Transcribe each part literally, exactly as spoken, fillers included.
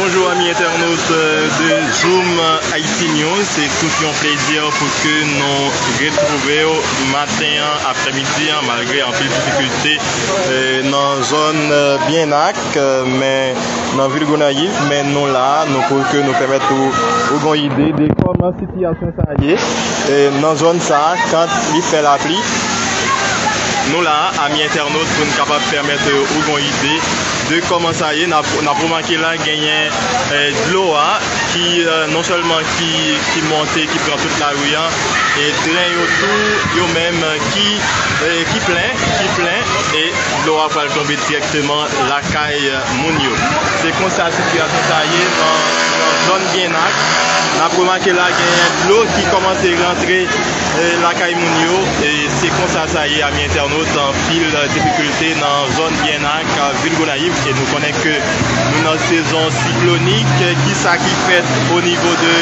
Bonjou, ami entènot, euh, de Zoom Haiti News. Se tout yon plezi pou ke nou retwouve w maten an, aprèmidi an, malgre anpil difikilte, euh, nan zòn, euh, Byenak, euh, men nan vil Gonayiv, men nou la, nou pou ke nou pèmèt ou, ou gon ide de kòman sitiyasyon sa ye, e, nan zòn sa a, kan li fè lapli. Nou la, ami entènot, pou n kapab pèmèt, e, ou gon ide de kòman sa ye. N ap, n ap remake la, genyen, e, dlo a ki, e, non sèlman ki, ki monte, ki pran tout lari an, e dren yo tou, yo menm, e, ki, e, ki plen, ki plen, e dlo a pral tonbe dirèkteman lakay, e, moun yo. Se konsa sitiyasyon sa ye nan, nan zòn Byenak. N ap remake la genyen dlo ki kòmanse rantre, e, lakay moun yo. E se konsa sa ye, ami entènot, anpil, e, difikilte nan zòn Byenak, e, vil Gonayiv. E nou konnen ke nou nan sezon siklonik. E kisa ki fèt o nivo de,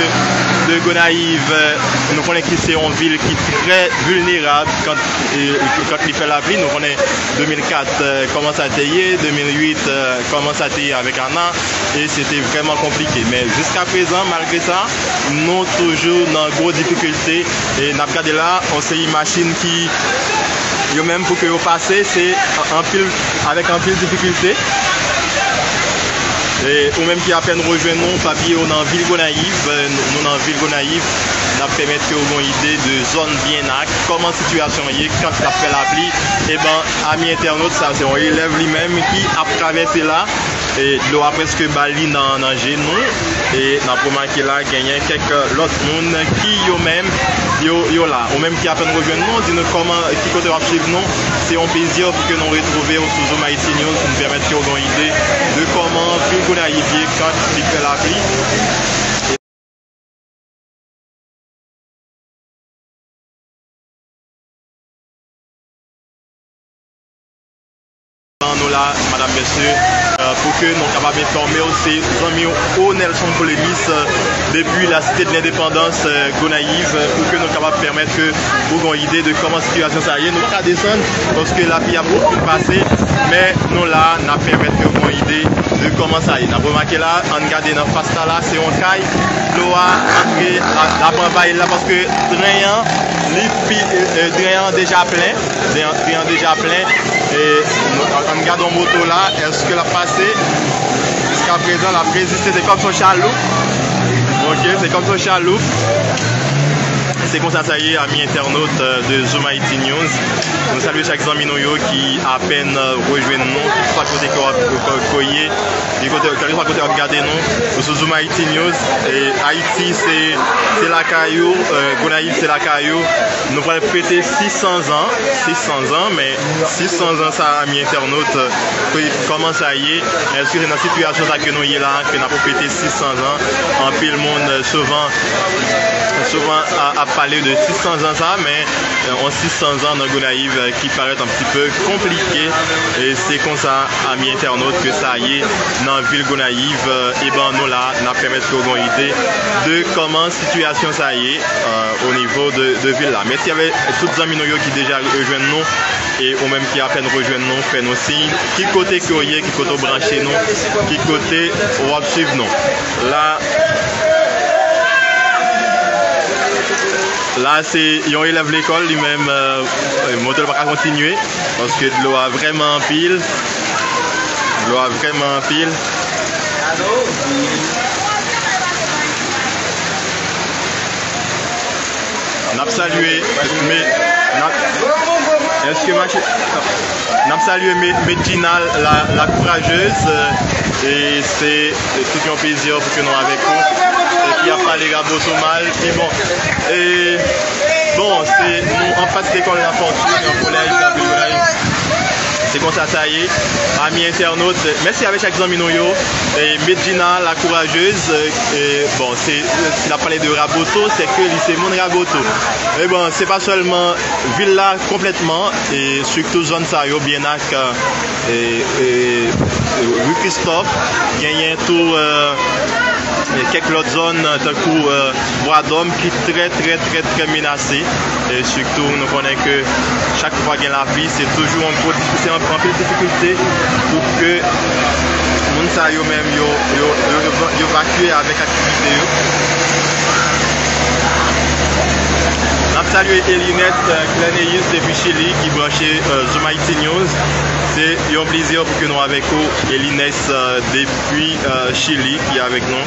de Gonayiv? E nou konnen ki se yon vil ki trè vilnerab kan, e, kan li fè lapli. Nou konnen de mil kat, e, kòman sa te ye, de mil uit, e, kòman sa te ye avèk Ana, e se te vrèman konplike. Men jiskaprezan, malgre sa, nou toujou nan gwo difikilte. E n ap gade la, yon seri machin ki, yo menm, pou ke yo pase, se anpil, avèk anpil difikilte. E ou menm ki apèn rejwenn nou, pa bliye w nan vil Gonayiv, e, nou nan vil Gonayiv, n ap pèmèt ke w gon ide de zòn Byenak, kòman sitiyasyon ye, kan l ap fè lapli. E ben, ami entènot, sa se yon elèv li menm ki ap travèse la. E dlo a prèske ba li nan, nan jenou. E n ap remake la, genyen kèk lòt moun ki yo menm, yo, yo la. Ou menm ki apèn rejwenn nou, di nou kòman, ki kote w ap swiv nou. Se yon plezi pou ke nou retwouve w sou Zoom Haiti News pou n pèmèt ke w gen yon ide de kòman vil Gonayiv ye kan li fè lapli. Nou la, madam, mesye, euh, pou ke nou kapab enfòme w, se zanmi w Onelson Polemis, euh, depi la Cité de l'Indépendance, euh, Gonayiv, euh, pou ke nou kapab pèmèt ke ou gon ide de kòman sitiyasyon sa ye. Nou pa ka desann, paske lapli ap fin pase, men nou la, n ap pèmèt ke ou gon ide de kòman sa ye. N ap remake la, ann gade nan fas la, la, se yon kay, dlo a antre, la, l ap anvayi l la, paske dren an, li pi, e, e, dren an deja plen, dren an, dren an deja plen, e, nou, ann gade yon moto la, èske l ap pase? Jiskaprezan, l ap reziste, se kòm se yon chaloup, ok, se kòm se yon chaloup. Se konsa sa ye, ami entènot, euh, de Zoom Haiti News. Nou salye chak zanmi nou yo ki apèn, euh, rejwenn nou, kèlkeswa kote ke w ap, ke, ke w ye, ki kote, kèlkeswa kote w ap gade nou, ou sou Zoom Haiti News. E Ayiti, se, se lakay ou, euh, Gonayiv, se lakay ou. Nou pral fete sis san zan, sis san zan, men sis san zan sa, ami entènot, euh, kòman sa ye? Èske se nan sitiyasyon sa ke nou ye la, ke n ap fete sis san zan? Anpil moun, euh, souvan, souvan a, ap pale de sis san zan sa, men, euh, yon sis san zan nan Gonayiv, euh, ki parèt yon ti pe konplike. E se konsa, ami entènot, ke sa ye nan vil Gonayiv. Euh, e ben, nou la, n ap pèmèt ke w gen yon ide de kòman sitiyasyon sa ye, euh, o nivo de, de vil la. Mèsi avèk tout zanmi nou yo ki deja rejwenn nou. E ou menm ki apèn rejwenn nou, fè nou siy. Ki kote ke w ye, ki kote w branche nou, ki kote w ap swiv nou. La, la se yon elèv lekòl, li menm, euh, moto l pa ka kontinye, paske dlo a vrèman anpil. Dlo a vrèman anpil. N ap salye, me, n ap, èske mache, n ap salye me, Medjina la, la Courageuse, e se, e tout yon plezi pou ke nou avèk ou, e ki ap pale Raboto mal, pi bon. E, bon, se, nou anfas lekòl Lafortune, yon kolèj nan vil Gonayiv. Se konsa sa ye, ami entènot. Mèsi avèk chak zanmi nou yo. E Medjina la Courageuse, e, bon, se, si l ap pale de Raboto, se ke li se moun Raboto. E bon, se pa sèlman vil la konplètman, e sitou zòn sa yo, Byenak, e, e, e, ri Kristòf, genyen tou, e, e kèk lòt zòn, tankou, e, Bwadòm, ki trè, trè, trè, trè menase. E sitou, nou konnen ke chak fwa gen lapli, se toujou yon gwo, se yon, anpil difikilte pou ke Sa yo menm, yo, yo, yo, yo, yo vakye avèk aktivite yo. N ap salye Elinès, euh, Cleneus depi Chili ki branche, euh, Zoom Haiti News. Se yon plezi pou ke nou avèk ou, Elinès, euh, depi, euh, Chili ki avèk nou.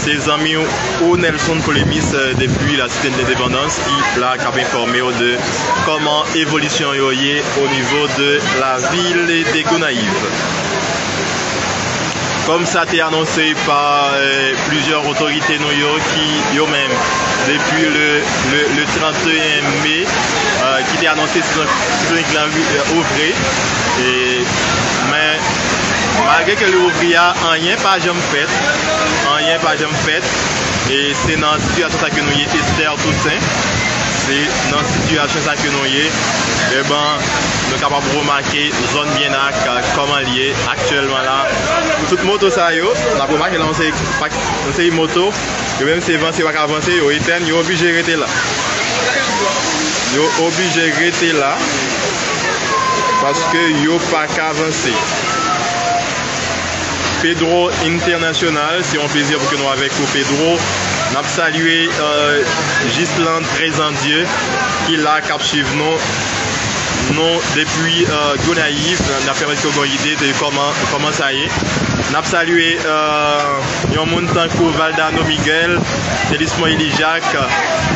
Se zanmi w Nelson Polemis, euh, depi la Site de Lendepandans ki la k ap enfòme w de kòman evolisyon yo ye o nivo de la ville de Gonayiv. Kòm sa te anonse pa, euh, plizyè otorite nou yo ki yo menm depi le, le, le trente et un mai, euh, ki te anonse siklòn, siklòn Glenn, euh, ouvre. E, men, malgre ke li ouvri a, anyen pa janm fèt. Anyen pa janm fèt. E se nan sitiyasyon sa ke nou ye, Esther Toussaint. Se nan sitiyasyon sa ke nou ye. Eben, nou kapab remake zòn Byenak, euh, kòman l ye aktyèlman la. Tout moto sa yo, n ap remake la, yon seri, yon seri moto, yo menm se vanse yo pa ka vanse, yo etèn, yo oblije rete la. Yo oblije rete la, paske yo pa ka vanse. Pedro International, se yon plezi pou ke nou avèk ou, Pedro. N ap salye, euh, Gisland Trezandye, ki la, k ap swiv nou. Nou, depi, euh, Gonayiv, n ap pèmèt ke w gen yon ide de kòman, kòman sa ye. N ap salye, euh, yon moun tankou Valdano Miguel, Delismo Elijak,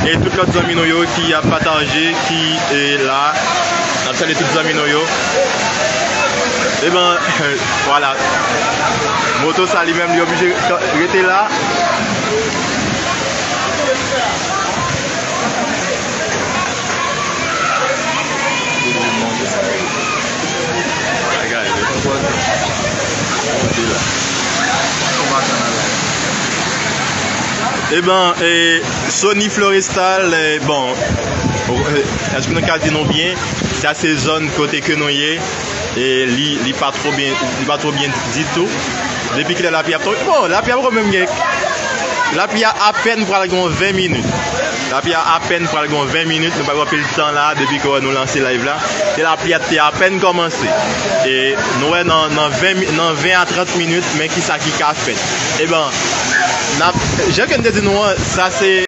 e tout lòt zanmi nou yo ki ap pataje, ki, e, la. N ap salye tout zanmi nou yo. Eben, vwala. Moto sa li menm, li oblije rete la. Eben, e, Sony Florestal, e, bon, e, èske nou ka di nou byen? Sa se zòn kote ke nou ye. E li, li pa twò byen, li pa twò byen ditou. Depi kilè lapli ap tonbe? Bon, lapli a poko menm gen. Lapli a apèn pral gen ven minit. Lapli a apèn pral gen ven minit. Nou pa gen anpil tan la, depi ke nou lanse live la. E lapli a te apèn kòmanse. E nou wè nan, nan ven mi-, nan ven a trant minit, men kisa ki ka fèt. Eben, n ap, jan ke m te di nou an, sa se